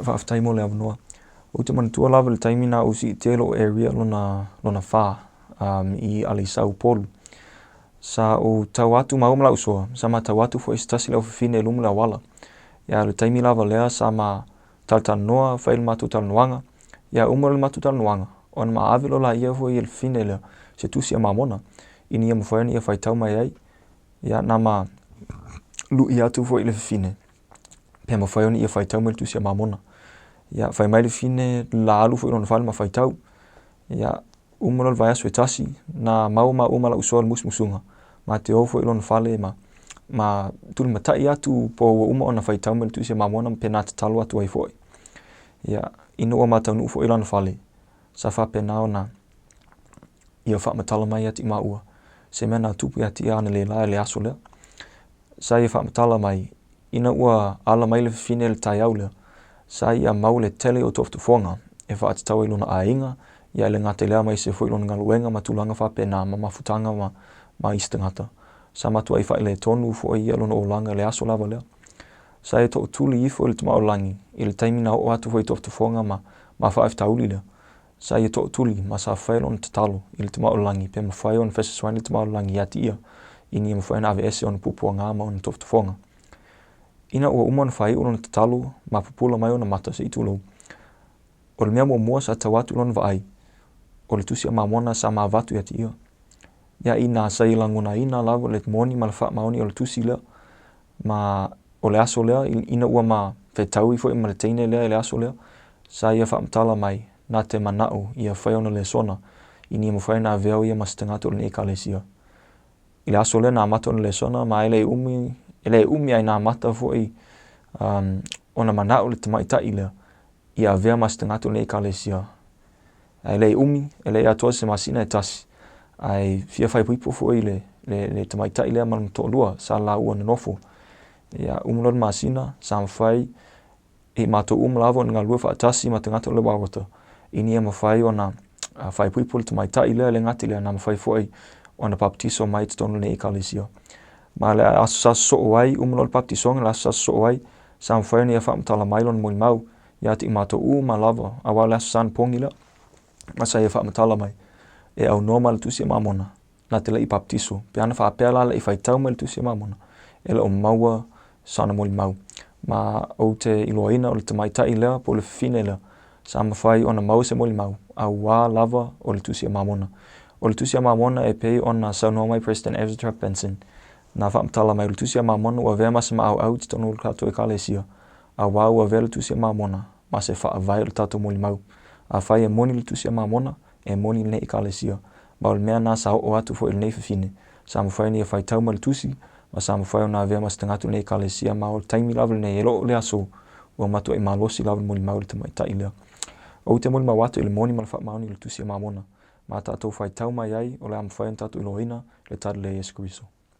Faafetai mo le avanoa. Ou te manatua lava le taimi na ou siitia i lou area lona fa i Aleisa Upolu. Sa ou tau atu maua ma la'u uso, sa ma tau atu foi i se tasi o le aufafine i luma o le auala. Ia, o le taimi lava lea sa ma talatalanoa, fai le matou talanoaga. Ia, uma le matou talanoaga, ona ma ave loa laia foi e le fafine lea se tusi a Mamona ina ia mafai ona ia faitau mai ai. Ia, na ma lu'i atu foi i le fafine pe mafai ona ia faitau mai le tusi a Mamona. Ia, fai mai le fafine la alu foi i lona fale ma faitau. Ia, uma loa le vaiaso e tasi, na maua maua ma la'u uso i le musumusuga, ma te o foi i lona fale ma tulimatai atu po ua uma ona faitau mai le tusi a Mamona pe na tatalo atu ai foi. Ia, ina ua ma taunuu foi i lona fale, sa faapena ona ia faamatala mai ia te maua se mea na tupu ia te ia analeila i le aso lea. Sa ia faamatala mai, ina ua ala mai le fafine i le taeao lea, sa ia maua le tele o tofotofoga e faatatau ai lona aiga, ia e le gata i lea aemaise foi lona galuega ma tulaga faapena ma mafutaga ma isi tagata. Sa matuai faaletonu foi ia lona olaga i le aso lava lea. Sa ia tootuli ifo i le Tama o le Lagi i le taimi na oo atu foi i tofotofoga ma faafitauli lea. Sa ia tootuli ma sa fai lona tatalo i le Tama o le Lagi pe mafai ona fesoasoani le Tama o le Lagi ia te ia ina ia mafai ona aveese ona puapuaga ma ona tofotofoga. Ina ua uma ona faaiu lona tatalo ma pupula mai ona mata se i tulou, o le mea muamua sa tau atu i lona vaai, o le tusi a Mamona sa ma avatu ia te ia. Ia ina sa ia lagonaina lava le moni ma le faamaoni o le tusi lea, ma o le aso lea ina ua ma fetaui foi ma le teine lea i le aso lea, sa ia faamatala mai na te manao ia fai ona lesona ina ia mafai ona avea ia ma se tagata o lenei ekalesia. I le aso lea na amata ona lesona ma e le umi, e le umi ae na amata foi ona manao le tamaitai lea ia avea ma se tagata o lenei ekalesia. Ae le umi, e le atoa se masina e tasi, ae fia faaipoipo foi le tamaitai lea ma lona toalua sa laua nonofo. Ia, uma loa le masina, sa mafai e matou uma lava ona galulue faatasi ma tagata o le wawata ina ia mafai ona faaipoipo le tamaitai lea, e le gata i lea, na mafai foi ona papatiso mai i totonu o lenei ekalesia. Ma le aso sa sosoo ai, uma loa le papatisoga, le aso sa sosoo ai, sa mafai ona ia faamatala mai lona molimau ia te i matou uma lava, aua o le aso sa na pogi lea, ma sa ia faamatala mai, e aunoa ma le tusi a Mamona, na te le i papatiso. Pe ana faapea la le i faitau mai le tusi a Mamona, e le o maua sana molimau. Ma ou te iloaina o le tamaitai lea po o le fafine lea, sa mafai ona maua se molimau, auā lava o le tusi a Mamona. O le tusi a Mamona e pei ona saunoa mai President Ezra Taft Benson, na faamatala mai o le tusi a Mamona ua avea ma se maauau i totonu o le tatou ekalesia, auā ua avea le tusi a Mamona ma se faavae o le tatou molimau. Afai e moni le tusi a Mamona, e moni lenei ekalesia. Ma o le mea na sa oo atu foi i lenei fafine, sa mafai ona ia faitau mai le tusi, ma sa mafai ona avea ma se tagata o lenei ekalesia, ma o le taimi lava lenei, e le o le aso, ua matuai malosi lava le molimau i le tamaitai lea. Ou te molimau atu i le moni ma le faamaoni o le tusi a Mamona, ma tatou faitau mai ai, o le a mafai ona tatou iloaina le talalelei a Iesu Keriso.